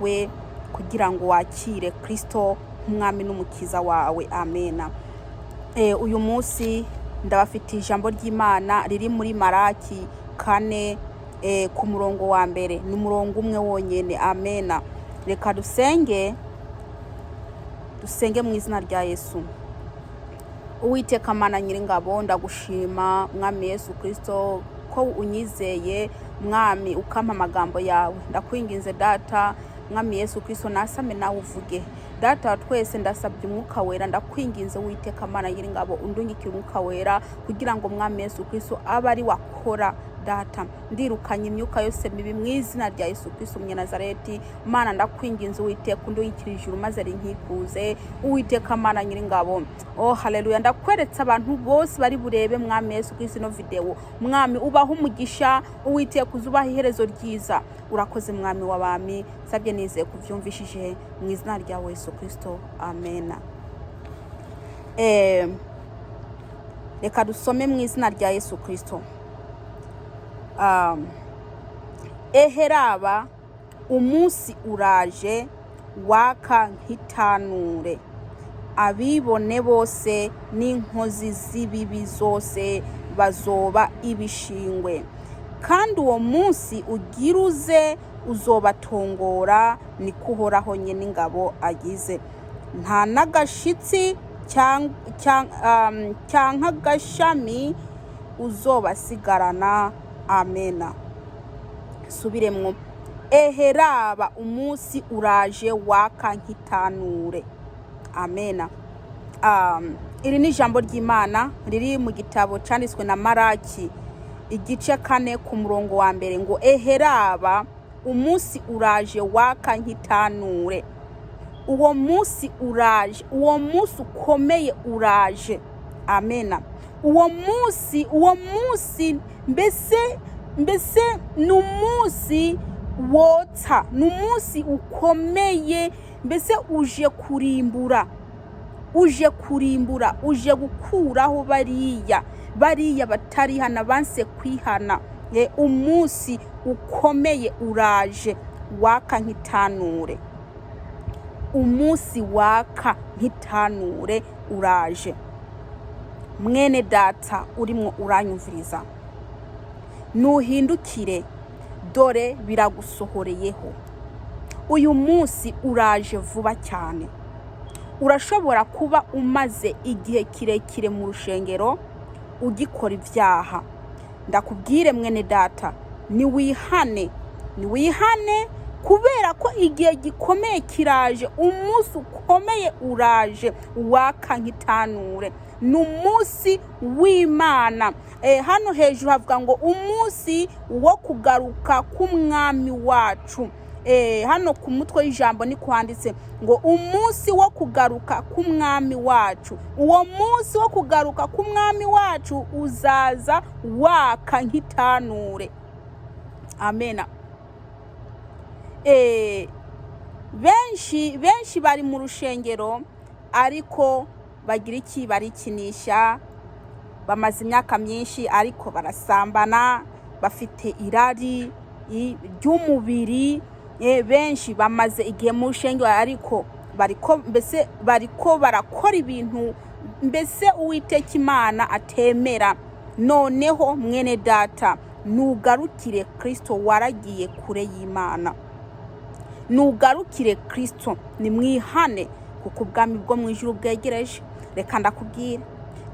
We kugira ngo wakire Kristo nk'umwami n'umukiza wawe. Amena. Uyu munsi ndabafitiye ijambo ry'Imana riri muri Maraki 4, ku murongo wa mbere. Ni umurongo umwe wonyene. Amena. Reka dusenge, dusenge mu izina rya Yesu. Uwiteka Mana Nyiringabo, ndagushima, Mwami Yesu Kristo, ko unyizeye, Mwami, ukampa amagambo yawe. Ndakwinginze, Data, Mwami Yesu Kristo, nasame nawe uvuge. Data wa twese, ndasabye Umwuka Wera. Ndakwinginze, Uwiteka Mana Nyiringabo, undungikire Umwuka Wera kugira ngo Mwami Yesu Kristo abe ari wakora. Data, ndirukanye imyuka yose mibi mu izina rya Yesu Kristo Umunyanazareti. Mana, ndakwinginze, Uwiteka, undungikire ijuru maze rinkikuze, Uwiteka Mana Nyiringabo. Oh haleluya! Ndakweretse abantu bose bari burebe, Mwami Yesu Kristo, ino video. Mwami, ubaha umugisha. Uwiteka, uze ubaha iherezo ryiza. Urakoze, Mwami w'abami. Nsabye nizeye kuvyumvishije mu izina rya Yesu Kristo, amena. Reka dusome mu izina rya Yesu Kristo. Eheraba umunsi uraje waka nk'itanure, abibone bose n'inkozi z'ibibi zose bazoba ibishingwe, kandi uwo munsi ugira uze uzobatongora, niko Uhoraho nyene ingabo agize. Nta n'agashitsi cyanka agashami uzobasigarana. Amena. Subiremwo: eheraba umunsi uraje waka nk'itanure. Amena. Iri ni ijambo ry'Imana riri mu gitabo canditswe na Maraki, igice 4, ku murongo wa mbere, ngo: "Eheraba umunsi uraje waka nk'itanure." Uwo munsi uraje, uwo munsi ukomeye uraje. Amena. Uwo munsi, uwo munsi mbese ni umunsi wotsa, ni umunsi ukomeye, mbese uje kurimbura, uje kurimbura, uje gukuraho bariya batarihana, banse kwihana. Umunsi ukomeye uraje waka nk'itanure. Umunsi waka nk'itanure uraje. Mwene Data urimwo uranyumviriza, nuhindukire, dore biragusohoreyeho. Uyu munsi uraje vuba cyane. Urashobora kuba umaze igihe kirekire mu rushengero ugikora ibyaha. Ndakubwire, mwene Data, niwihane, niwihane, kubera ko igihe gikomeye kiraje. Umunsi ukomeye uraje waka nk'itanure, ni umunsi w'Imana. Hano hejuru havuga ngo umunsi wo kugaruka k'umwami wacu. Hano ku mutwe w'ijambo ni kwanditse ngo umunsi wo kugaruka k'umwami wacu. Uwo munsi wo kugaruka k'umwami wacu uzaza waka nk'itanure. Amena. Benshi benshi bari mu rushengero, ariko bagira iki? Barikinisha. Bamaze imyaka myinshi, ariko barasambana, bafite irari ry'umubiri. Benshi bamaze igihe mu rushengero, ariko bariko mbese bariko barakora ibintu mbese Uwiteka Imana atemera. Noneho, mwene Data, nugarukire Kristo. Waragiye kure y'Imana, nugarukire Kristo. Nimwihane, kuko ubwami bwo mu ijuru bwegereje. Reka ndakubwira,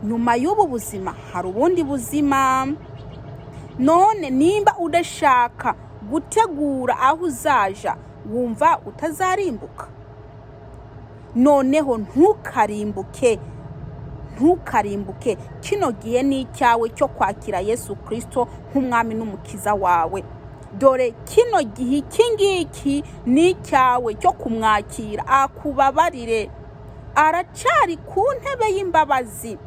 nyuma y'ubu buzima hari ubundi buzima. None nimba udashaka gutegura aho uzaja, wumva utazarimbuka? Noneho ntukarimbuke, ntukarimbuke. Kino gihe ni icyawe cyo kwakira Yesu Kirisito nk'umwami n'umukiza wawe. Dore kino gihe iki ngiki ni icyawe cyo kumwakira akubabarire. Aracari ku ntebe y'imbabazi.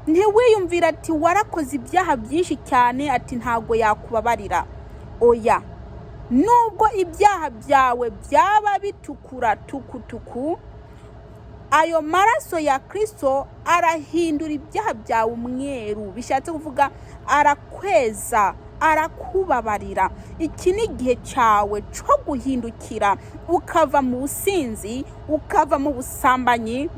Ntiwiyumvire ati warakoze ibyaha byinshi cyane, ati ntabwo yakubabarira. Oya, nubwo ibyaha byawe byaba bitukura tukutuku, ayo maraso ya Kirisito arahindura ibyaha byawe umweru. Bishatse kuvuga arakweza. Arakubabarira. Iki ni igihe cyawe cyo guhindukira, ukava mu businzi, ukava mu busambanyi,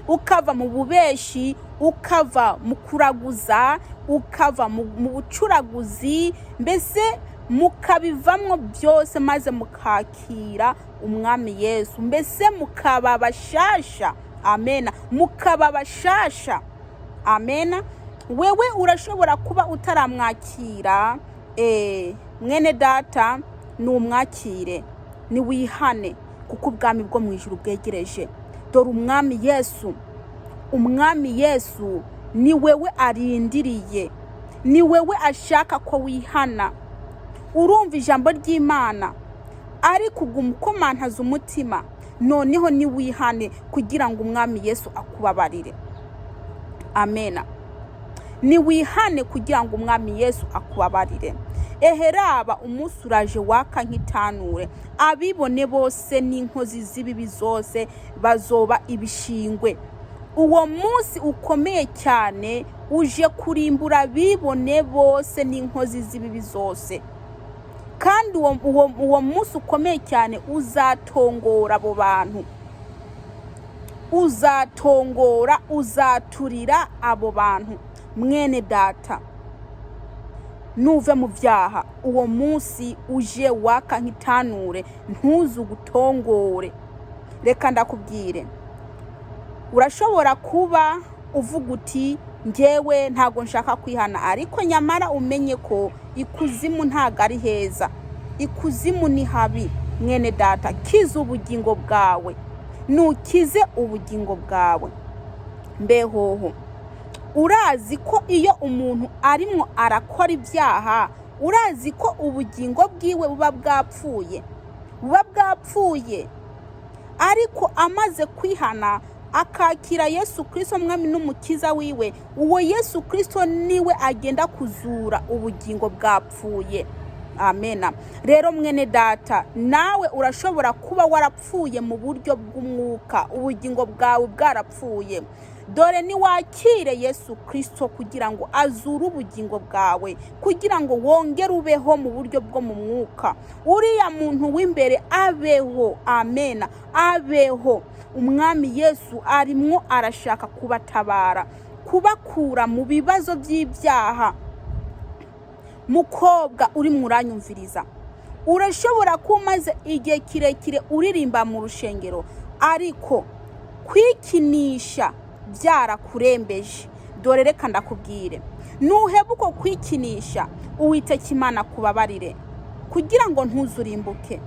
ukava mu bubeshi, ukava mu kuraguza, ukava mu bucuraguzi, mbese mukabivamwo byose, maze mukakira Umwami Yesu, mbese mukaba bashasha. Amena. Mukaba bashasha. Amena. Wewe urashobora kuba utaramwakira, mwene data, numwakire, niwihane, kuko ubwami bwo mu ijuru bwegereje. Dore Umwami Yesu, Umwami Yesu ni wewe arindiriye, ni wewe ashaka ko wihana. Urumva ijambo ry'Imana, ariko uguma ukomantaza umutima. Noneho niwihane kugira ngo Umwami Yesu akubabarire. Amena. Niwihane kugira ngo Umwami Yesu akubabarire. Eheraba umunsi uraje waka nk'itanure, abibone bose n'inkozi z'ibibi zose bazoba ibishingwe. Uwo munsi ukomeye cyane uje kurimbura abibone bose n'inkozi z'ibibi zose, kandi uwo munsi ukomeye cyane uzatongora abo bantu, uzatongora, uzaturira abo bantu. Mwene data, nuve mu byaha, uwo munsi uje waka nk'itanure ntuzugutongore. Reka ndakubwire, urashobora kuba uvuga uti: "Njyewe ntabwo nshaka kwihana," ariko nyamara umenye ko ikuzimu ntabwo ari heza, ikuzimu ni habi. Mwene data, kiza ubugingo bwawe, nukize ubugingo bwawe. Mbehoho urazi ko iyo umuntu arimwo arakora ibyaha, urazi ko ubugingo bwiwe buba bwapfuye, buba bwapfuye. Ariko amaze kwihana, akakira Yesu Kirisito Mwami n'Umukiza wiwe, uwo Yesu Kirisito niwe agenda kuzura ubugingo bwapfuye. Amena. Rero mwene data, nawe urashobora kuba warapfuye mu buryo bw'umwuka, ubugingo bwawe bwarapfuye. Dore niwakire Yesu Kirisito kugira ngo azure ubugingo bwawe, kugira ngo wongere ubeho mu buryo bwo mu mwuka, uriya muntu w'imbere abeho. Amena. Abeho. Umwami Yesu arimwo arashaka kubatabara, kubakura mu bibazo by'ibyaha. Mukobwa urimo uranyumviriza, urashobora kuba umaze igihe kirekire uririmba mu rushengero, ariko kwikinisha byarakurembeje. Dore reka ndakubwire, nuheba uko kwikinisha, Uwiteka Imana kubabarire kugira ngo ntuzurimbuke.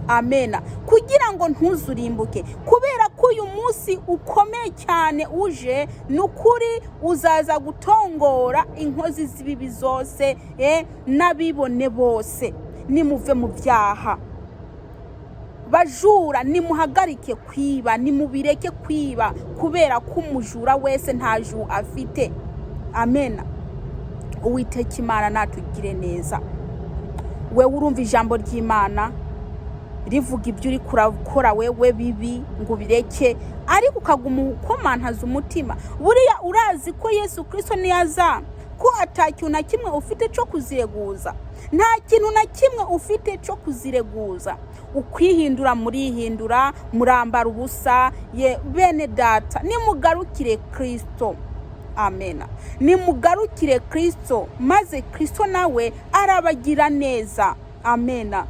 Amena. Kugira ngo ntuzurimbuke, kubera ko uyu munsi ukomeye cyane uje, ni ukuri uzaza gutongora inkozi z'ibibi zose, n'abibone bose. Nimuve mu byaha. Bajura, nimuhagarike kwiba, nimubireke kwiba, kubera ko umujura wese nta juru afite. Amena. Uwiteka Imana natugire neza. Wewe urumva ijambo ry'Imana rivuga ibyo uri kurakora wewe bibi ngo ubireke, ariko ukaguma ukomantaza umutima. Buriya urazi ko Yesu Kirisito niyaza, ko ata kintu na kimwe ufite cyo kuzireguza? Nta kintu na kimwe ufite cyo kuzireguza. Ukwihindura murihindura, murambara ubusa. Ye bene data, nimugarukire Kirisito. Amena. Nimugarukire Kirisito, maze Kirisito nawe arabagira neza. Amena.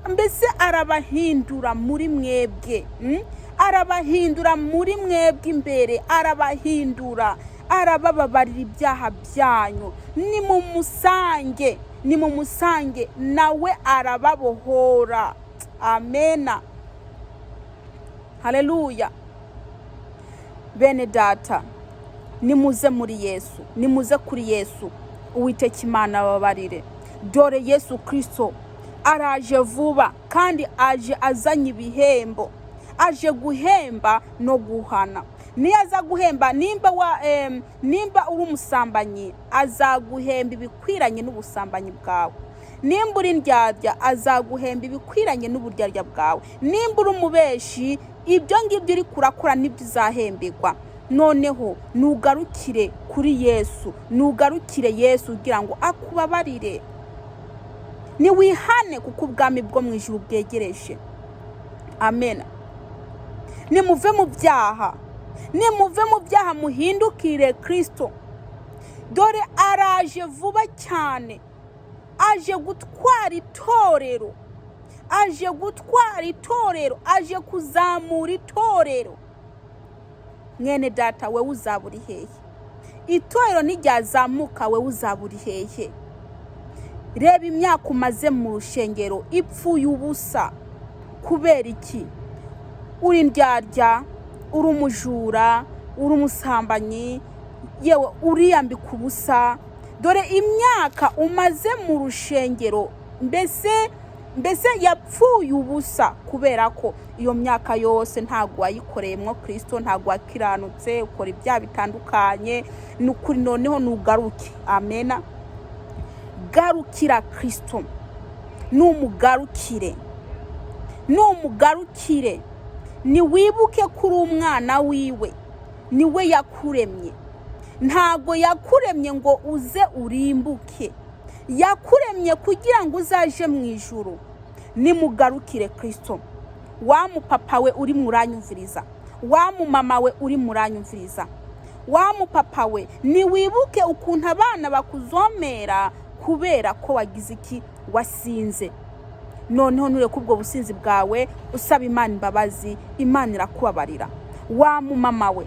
Mbese arabahindura muri mwebwe, Arabahindura muri mwebwe imbere, arabahindura, arabababarira ibyaha byanyu. Nimumusange, nimumusange, nawe arababohora. Amena. Haleluya. Bene data, nimuze muri Yesu, nimuze kuri Yesu. Uwiteka Imana ababarire. Dore Yesu Kirisito araje vuba, kandi aje azanye ibihembo, aje guhemba no guhana. Niyo aza guhemba, nimba uri umusambanyi, azaguhemba ibikwiranye n'ubusambanyi bwawe. Nimba uri indyarya, azaguhemba ibikwiranye n'uburyarya bwawe. Nimba uri umubeshi, ibyo ngibyo uri kurakora nibyo uzahemberwa. Noneho nugarukire kuri Yesu, nugarukire Yesu kugira ngo akubabarire. Niwihane kuko ubwami bwo mu ijuru bwegereje. Amen. Nimuve mu byaha, nimuve mu byaha, muhindukire Kirisito. Dore araje vuba cyane, aje gutwara itorero, aje gutwara itorero, aje kuzamura itorero. Mwene data, wowe uzaba uri hehe? Itorero ntiryazamuka, wowe uzaba uri hehe? Reba imyaka umaze mu rushengero ipfuye ubusa. Kubera iki? Uri indyarya, uri umujura, uri umusambanyi, yewe uriyambika ubusa. Dore imyaka umaze mu rushengero mbese yapfuye ubusa, kubera ko iyo myaka yose ntabwo wayikoreyemo Kirisito, ntabwo wakiranutse, ukora ibyaha bitandukanye. Ni ukuri, noneho nugaruke. Amena. Garukira Kirisito, numugarukire, numugarukire. Niwibuke ko uri umwana wiwe, niwe yakuremye. Ntabwo yakuremye ngo uze urimbuke, yakuremye kugira ngo uzaje mu ijuru. Nimugarukire Kirisito. Wa mupapa we uri muranyumviriza, wa mumama we uri muranyumviriza, wa mupapa we, niwibuke ukuntu abana bakuzomera kubera ko wagize iki? Wasinze. Noneho nureke ubwo businzi bwawe, usaba Imana imbabazi, Imana irakubabarira. Wa mumama we,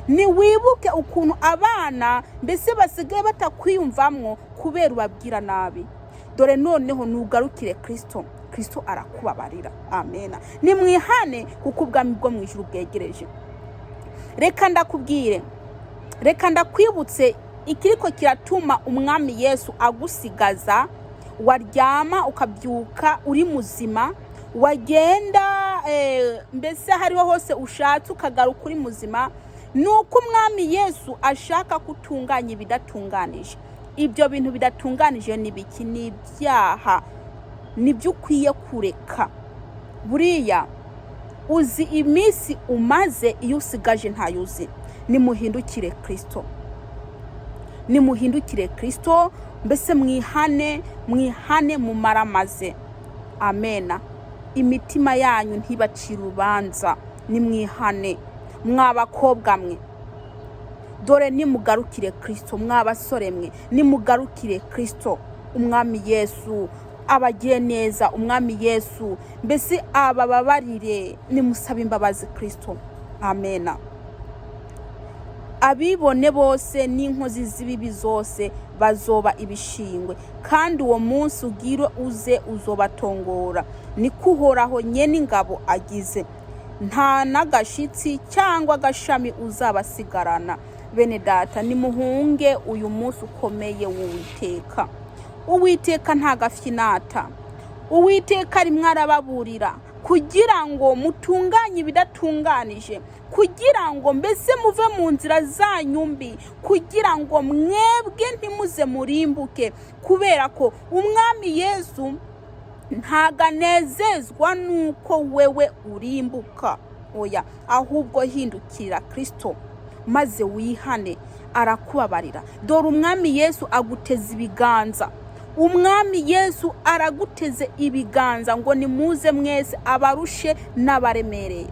niwibuke ukuntu abana mbese basigaye batakwiyumvamwo kubera ubabwira nabi. Dore noneho nugarukire Kirisito, Kirisito arakubabarira. Amena. Nimwihane kuko ubwami bwo mu ijuru bwegereje. Reka ndakubwire, reka ndakwibutse ikiriko kiratuma umwami Yesu agusigaza. Waryama ukabyuka uri muzima, wagenda mbese hariho hose ushatse ukagaruka uri muzima, ni uko umwami Yesu ashaka ko utunganya ibidatunganije. Ibyo bintu bidatunganije ni biki? Ni ibyaha, nibyo ukwiye kureka. Buriya uzi iminsi umaze, iyo usigaje ntayo uzi. Nimuhindukire Kirisito, nimuhindukire Kirisito, mbese mwihane, mwihane mumaramaze. Amena. Imitima yanyu ntibacire urubanza. Nimwihane, mwa bakobwa mwe. Dore nimugarukire Kirisito. Mwa basore mwe, nimugarukire Kirisito. Umwami Yesu abagire neza, umwami Yesu mbese abababarire. Nimusabe imbabazi Kirisito. Amena. Abibone bose n'inkozi z'ibibi zose bazoba ibishingwe, kandi uwo munsi ugira uze uzobatongora. Niko Uhoraho nyene ingabo agize. Nta n'agashitsi cyangwa agashami uzabasigarana. Bene data, nimuhunge uyu munsi ukomeye w'Uwiteka. Uwiteka ntagafyinata. Uwiteka arimwo arababurira kugira ngo mutunganye ibidatunganije, kugira ngo mbese muve mu nzira zanyu mbi, kugira ngo mwebwe ntimuze murimbuke, kubera ko umwami Yesu ntago anezezwa nuko wewe urimbuka. Oya, ahubwo hindukirira Kirisito maze wihane, arakubabarira. Dore umwami Yesu aguteza ibiganza, umwami Yesu araguteze ibiganza ngo nimuze mwese abarushe n'abaremereye,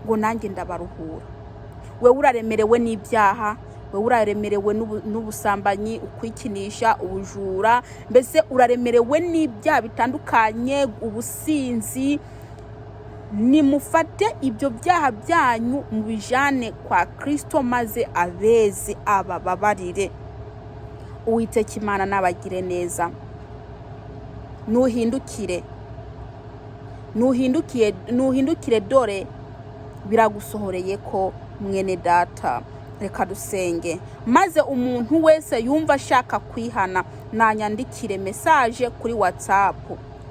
ngo nanjye ndabaruhura. Wewe uraremerewe n'ibyaha, wewe uraremerewe n'ubusambanyi, ukwikinisha, ubujura, mbese uraremerewe n'ibyaha bitandukanye, ubusinzi. Nimufate ibyo byaha byanyu mubijane kwa Kirisito maze abeze abababarire. Uwiteka Imana nabagire neza. Nuhindukire, nuhindukiye, nuhindukire, dore biragusohoreye ko mwene data. Reka dusenge, maze umuntu wese yumva ashaka kwihana nanyandikire message kuri WhatsApp.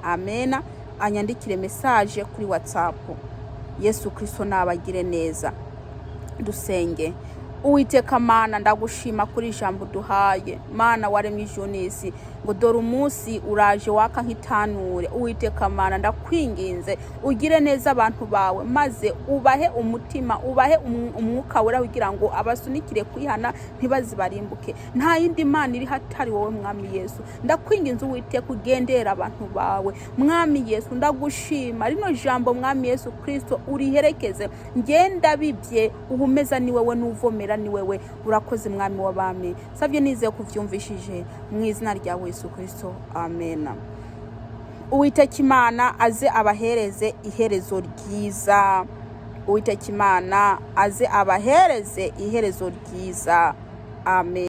Amena. Anyandikire message kuri WhatsApp. Yesu Kirisito nabagire neza. Dusenge. Uwiteka Mana, ndagushima kuri ijambo duhaye. Mana waremye ijuru n'isi. Ngo dore umunsi uraje waka nk'itanure. Uwiteka Mana, ndakwinginze ugire neza abantu bawe, maze ubahe umutima, ubahe umwuka wera kugira ngo abasunikire kwihana, ntibazibarimbuke. Nta yindi Mana iri hatari wowe, Mwami Yesu. Ndakwinginze Uwiteka, ugendera abantu bawe. Mwami Yesu, ndagushima. Rino jambo, Mwami Yesu Kirisito, uriherekeze. Ngenda bibye uhumeza ni wewe, n'uvomera ni wewe. Urakoze, Mwami w'abami. Sabye nizeye kuvyumvishije, mu izina rya Yesu Kirisito, amen. Uwiteka Imana aze abahereze iherezo ryiza. Uwiteka Imana aze abahereze iherezo ryiza. Amen.